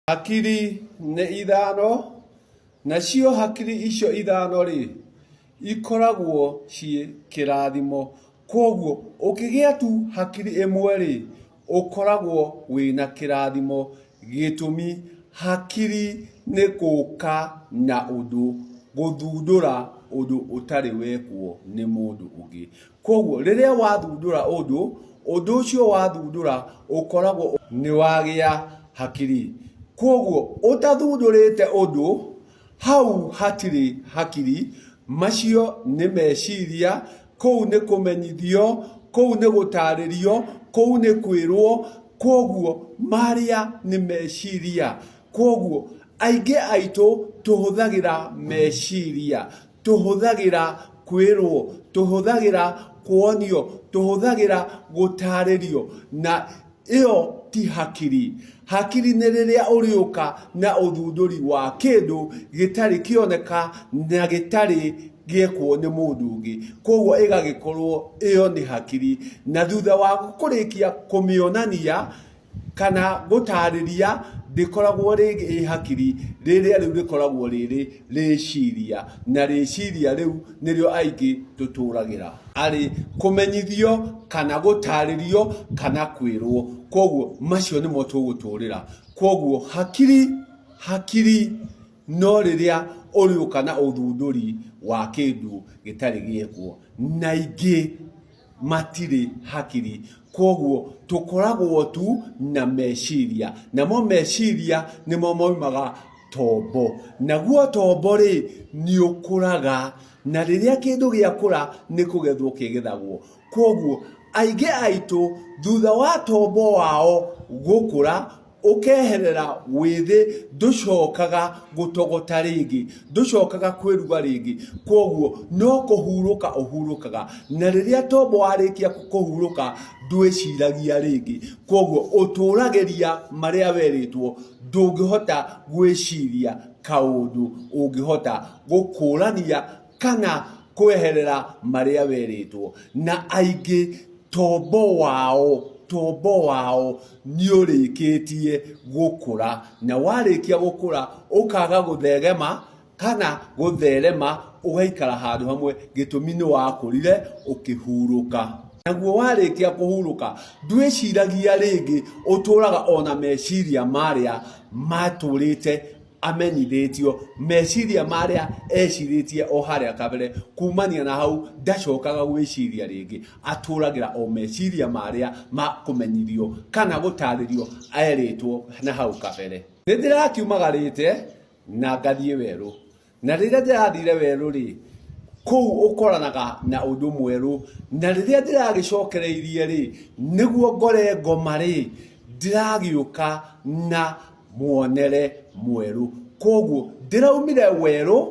Hakiri nĩ ithano, nacio hakiri icio ithano-rĩ, ikoragwo ciĩ kĩrathimo. Kwoguo ũkĩgĩa tu hakiri ĩmwe-rĩ, ũkoragwo wĩna kĩrathimo. Gĩtũmi, hakiri nĩ gũka na ũndũ, gũthundũra ũndũ ũtarĩ wekwo nĩ mũndũ ũngĩ. Kwoguo rĩrĩa wathundũra ũndũ, ũndũ ũcio wathundũra ũkoragwo nĩ wagĩa hakiri. Kwoguo ũtathundũrĩte ũndũ, hau hatirĩ hakiri, macio nĩ meciria, kũu nĩ kũmenyithio, kũu nĩ gũtarĩrio, kũu nĩ kwĩrwo, kwoguo marĩa nĩ meciria. Kwoguo aingĩ aitũ tũhũthagĩra meciria. Tũhũthagĩra kwĩrwo, tũhũthagĩra kuonio, tũhũthagĩra gũtarĩrio, na ĩyo ti hakiri. Hakiri nĩ rĩrĩa ũrĩũka na ũthundũri wa kĩndũ gĩtarĩ kĩoneka na gĩtarĩ gĩekwo nĩ mũndũ ũngĩ. Koguo ĩgagĩkorwo ĩyo nĩ hakiri. Na thutha wa kũrĩkia kũmĩonania, kana gũtarĩria ndĩkoragwo rĩngĩ ĩ hakiri, rĩrĩa rĩu rĩkoragwo rĩrĩ rĩciria, na rĩciria rĩu nĩrĩo aingĩ tũtũragĩra. Arĩ kũmenyithio kana gũtarĩrio kana kwĩrwo, koguo macio nĩmo tũgũtũrĩra. Koguo hakiri, hakiri no rĩrĩa ũrĩũka na ũthundũri wa kĩndũ gĩtarĩ gĩekwo, na aingĩ matirĩ hakiri. Kwoguo tũkoragwo tu na meciria, namo meciria nĩmo maumaga tombo. Naguo tombo rĩ, nĩ ũkũraga, na rĩrĩa kĩndũ gĩakũra nĩ kũgethwo kĩgethagwo. Kwoguo aingĩ aitũ thutha wa tombo wao gũkũra, ũkeherera wĩthĩ ndũcokaga gũtogota rĩngĩ, ndũcokaga kwĩruga rĩngĩ, kwoguo no kũhurũka ũhurũkaga, na rĩrĩa tombo warĩkia kũhurũka ndwĩciragia rĩngĩ, kwoguo ũtũragĩria marĩa werĩtwo, ndũngĩhota gwĩciria kaũndũ ũngĩhota gũkũrania kana kweherera marĩa werĩtwo. Na aingĩ tombo wao, tombo wao nĩ ũrĩkĩtie gũkũra, na warĩkia gũkũra ũkaga gũthegema kana gũtherema, ũgaikara handũ hamwe, gĩtũmi nĩ wakũrire ũkĩhurũka. Naguo warĩkia kũhurũka ndwĩciragia rĩngĩ, ũtũraga ona meciria marĩa matũrĩte amenyithĩtio meciria marĩa ecirĩtie o harĩa kabere kumania na hau ndacokaga gwĩciria rĩngĩ atũragĩra o meciria marĩa ma kũmenyithio kana gũtarĩrio erĩtwo na hau kabere. Nĩ ndĩrakiumagarĩte na ngathiĩ werũ Na rĩrĩa ndĩrathire werũ-rĩ, kũu ũkoranaga na ũndũ mwerũ. Na rĩrĩa ndĩragĩcokereirie-rĩ, nĩguo ngore ngoma-rĩ, ndĩragĩũka na muonere mwerũ. Kwoguo ndĩraumire werũ,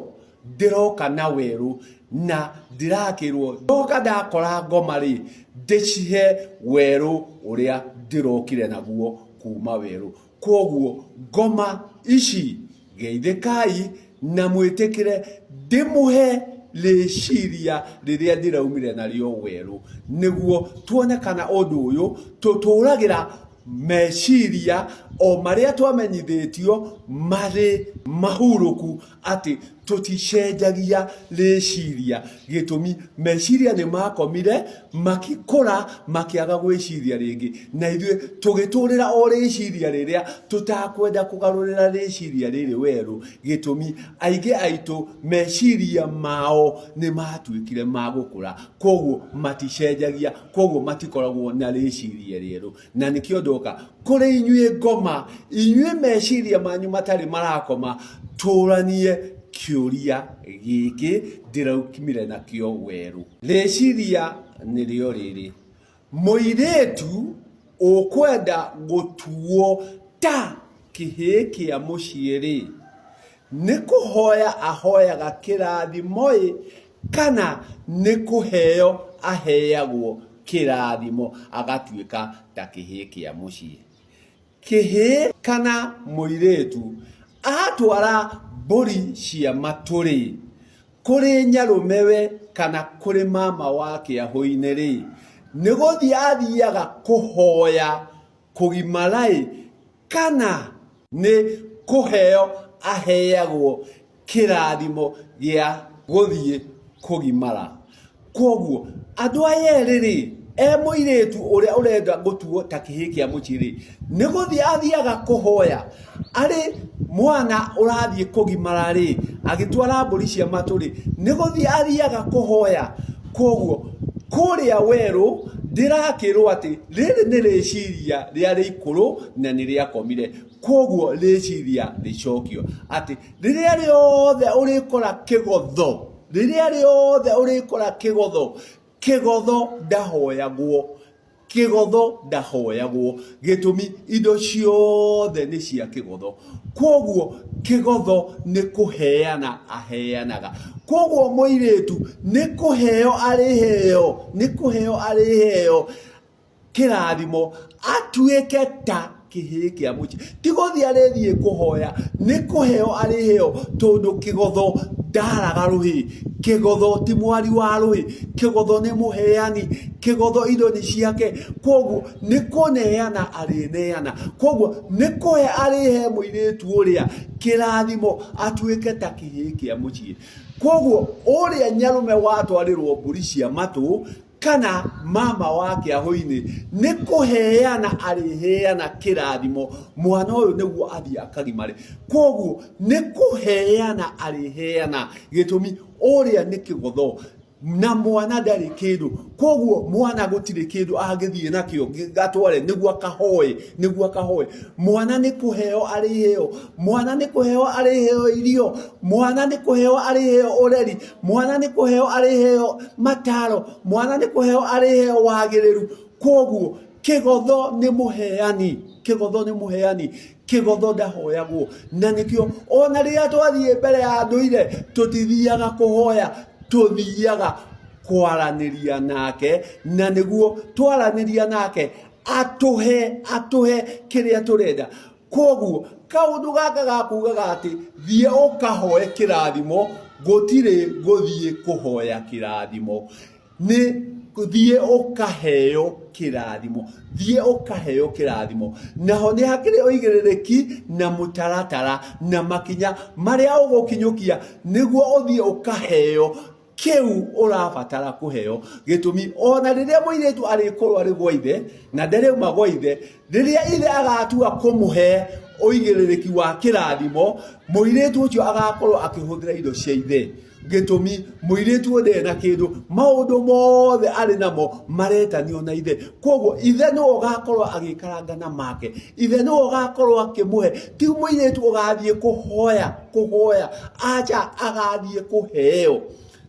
ndĩroka na werũ, na ndĩrakĩrwo ndoka ndakora ngoma-rĩ, ndĩcihe werũ ũrĩa ndĩrokire naguo kuma werũ. Kwoguo ngoma ici geithĩkai na mwĩtĩkĩre ndĩmũhe rĩciria rĩrĩa ndĩraumire narĩo werũ, nĩguo tuone kana ũndũ ũyũ tũtũragĩra meciria o marĩa twamenyithĩtio marĩ mahurũku atĩ tũticenjagia rĩciria. Gĩtũmi, meciria nĩ makomire, makĩkũra, makĩaga gwĩciria rĩngĩ. Na ithuĩ tũgĩtũrĩra o rĩciria rĩrĩa tũtakwenda kũgarũrĩra rĩciria rĩrĩ werũ. Gĩtũmi, aingĩ aitũ meciria mao nĩ matuĩkire ma gũkũra, kwoguo maticenjagia, kwoguo matikoragwo na rĩciria rĩerũ. Na nĩkĩo ndoka kũrĩ inyuĩ ngoma, inyuĩ meciria manyu matarĩ marakoma, tũranie kĩũria gĩkĩ ndĩraumire nakĩo werũ. Rĩciria nĩrĩo rĩrĩ, mũirĩtu ũkwenda gũtuo ta kĩhĩĩ kĩa mũciĩ-rĩ, nĩ kũhoya ahoyaga kĩrathimo-ĩ kana nĩ kũheo aheagwo kĩrathimo agatuĩka ta kĩhĩĩ kĩa mũciĩ? Kĩhĩĩ kana mũirĩtu atwara mbũri cia matũ-rĩ, kũrĩ nyarũmewe kana kũrĩ mama wa kĩahũ-inĩ-rĩ, nĩ gũthiĩ athiaga kũhoya kũgimara-ĩ kana? Nĩ kũheo aheagwo kĩrathimo gĩa gũthiĩ kũgimara. Kwoguo andũ aya erĩ rĩ, e mũirĩtu ũrĩa ũrenda gũtuo ta kĩhĩĩ kĩa mũciĩ rĩ, nĩ gũthiĩ athiaga kũhoya. Arĩ mwana ũrathiĩ kũgimara rĩ, agĩtwara mbũri cia matũ rĩ, nĩ gũthiĩ athiaga kũhoya. Kwoguo kũrĩa werũ ndĩrakĩrwo atĩ rĩrĩ nĩ rĩciria rĩarĩ ikũrũ na nĩ rĩakomire. Kwoguo rĩciria rĩcokio atĩ rĩrĩa rĩothe ũrĩkora kĩgotho, rĩrĩa rĩothe ũrĩkora kĩgotho, kĩgotho ndahoyagwo, kĩgotho ndahoyagwo. Gĩtũmi indo ciothe nĩ cia kĩgotho. Kwoguo kĩgotho nĩ kũheana aheanaga. Kwoguo mũirĩtu nĩ kũheo arĩheo, nĩ kũheo arĩheo kĩrathimo atuĩke ta kĩhĩĩ kĩa mũciĩ. Ti gũthiĩ arĩthiĩ kũhoya, nĩ kũheo arĩheo tondũ kĩgotho ndaraga rũhĩ, kĩgotho ti mwari wa rũhĩ, kĩgotho nĩ mũheani, kĩgotho indo nĩ ciake, kwoguo nĩ kũneana arĩneana, kwoguo nĩ kũhe arĩhe mũirĩtu ũrĩa kĩrathimo atuĩke ta kĩhĩĩ kĩa mũciĩ. Kwoguo ũrĩa nyarũme watwarĩrwo mbũri cia matũ kana mama wa kĩahũ-inĩ nĩ kũheana arĩheana kĩrathimo mwana ũyũ nĩguo athiĩ akagimare. Kwoguo nĩ kũheana arĩheana, gĩtũmi ũrĩa nĩ kĩgotho na mwana ndarĩ kĩndũ. Kwoguo mwana gũtirĩ kĩndũ angĩthiĩ nakĩo gatware nĩguo akahoe, nĩguo akahoe. Mwana nĩ kũheo arĩheo, mwana nĩ kũheo arĩheo irio, mwana nĩ kũheo arĩheo ũreri, mwana nĩ kũheo arĩheo mataro, mwana nĩ kũheo arĩheo wagĩrĩru. Kwoguo kĩgotho nĩ mũheani, kĩgotho nĩ mũheani, kĩgotho ndahoyagwo. Na nĩkĩo ona rĩrĩa twathiĩ mbere ya ndũire tũtithiaga kũhoya, tũthiaga kwaranĩria nake, na nĩguo twaranĩria nake atũhe, atũhe kĩrĩa tũrenda. Kwoguo kaũndũ gaka ga kugaga atĩ thiĩ ũkahoe kĩrathimo, gũtirĩ gũthiĩ kũhoya kĩrathimo, nĩ thiĩ ũkaheo kĩrathimo, thiĩ ũkaheo kĩrathimo. Naho nĩ hakĩrĩ ũigĩrĩrĩki na mũtaratara na makinya marĩa ũgũkinyũkia nĩguo ũthiĩ ũkaheo kĩu ũrabatara kũheo. Gĩtũmi ona rĩrĩa mũirĩtu arĩkorwo arĩ gwa ithe na ndarĩuma gwa ithe, rĩrĩa ithe agatua kũmũhe ũigĩrĩrĩki wa kĩrathimo, mũirĩtu ũcio agakorwo akĩhũthĩra indo cia ithe. Gĩtũmi mũirĩtu ũyũ ndarĩ na kĩndũ, maũndũ mothe arĩ namo maretanio na ithe. Kwoguo ithe nĩwe ũgakorwo agĩikaranga na make, ithe nĩwe ũgakorwo akĩmũhe, ti mũirĩtu ũgathiĩ kũhoya, kũhoya, aca, agathiĩ kũheo.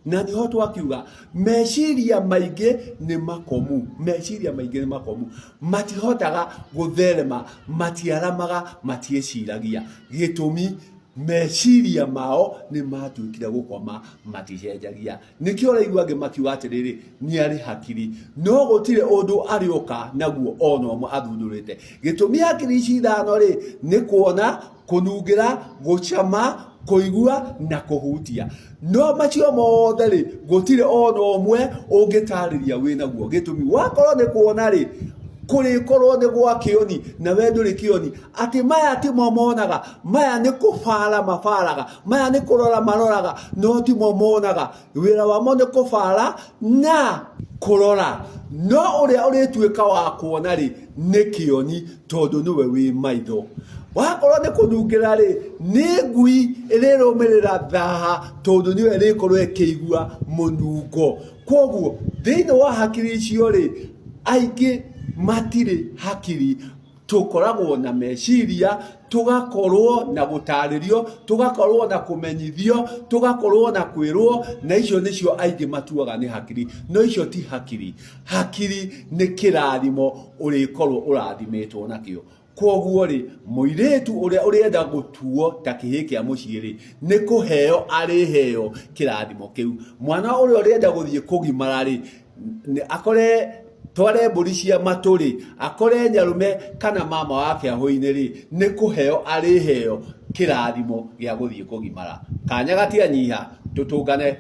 Na nĩho twakiuga meciria maingĩ nĩ makomu, meciria maingĩ nĩ makomu, matihotaga gũtherema, matiaramaga, matiĩciragia. Gĩtũmi meciria mao nĩ matuĩkire gũkoma, maticenjagia. Nĩkĩo ũraigua angĩ makiuga atĩrĩrĩ, nĩ arĩ hakiri, no gũtirĩ ũndũ arĩũka naguo ona ũmwe athundũrĩte. Gĩtũmi hakiri ici ithano rĩ, nĩ kuona, kũnungĩra, gũcama, kũigua na kũhutia. No macio mothe rĩ, gũtirĩ ona ũmwe ũngĩtarĩria wĩnaguo. Gĩtũmi wakorwo nĩ kuona rĩ, kũrĩkorwo nĩ gwa kĩoni na we ndũrĩ kĩoni, atĩ maya timo monaga, maya nĩ kũbara mabaraga, maya nĩ kũrora maroraga, no timo monaga. Wĩra wamo nĩ kũbara na kũrora. No ũrĩa ũrĩtuĩka wa kuona rĩ, nĩ kĩoni, tondũ nĩwe wĩ maitho. Wakorwo nĩ kũnungĩra rĩ, nĩ ngui ĩrĩrũmĩrĩra thaha, tondũ nĩyo ĩrĩkorwo ĩkĩigua mũnungo. Kwoguo thĩinĩ wa hakiri icio rĩ, aingĩ matirĩ hakiri. Tũkoragwo na meciria, tũgakorwo na gũtarĩrio, tũgakorwo na kũmenyithio, tũgakorwo na kwĩrwo, na icio nĩcio aingĩ matuaga nĩ hakiri. No icio ti hakiri. Hakiri nĩ kĩrathimo ũrĩkorwo ũrathimĩtwo nakĩo. Kwoguo rĩ, mũirĩtu ũrĩa ũrĩenda gũtuo ta kĩhĩĩ kĩa mũciĩ rĩ, nĩ kũheo arĩheo kĩrathimo kĩu. Mwana ũrĩa ũrĩenda gũthiĩ kũgimara rĩ, akore tware mbũri cia matũ rĩ, akore nyarũme kana mama wa kĩahũ-inĩ rĩ, nĩ kũheo arĩheo kĩrathimo gĩa gũthiĩ kũgimara. Kanya gatianyiha, tũtũngane.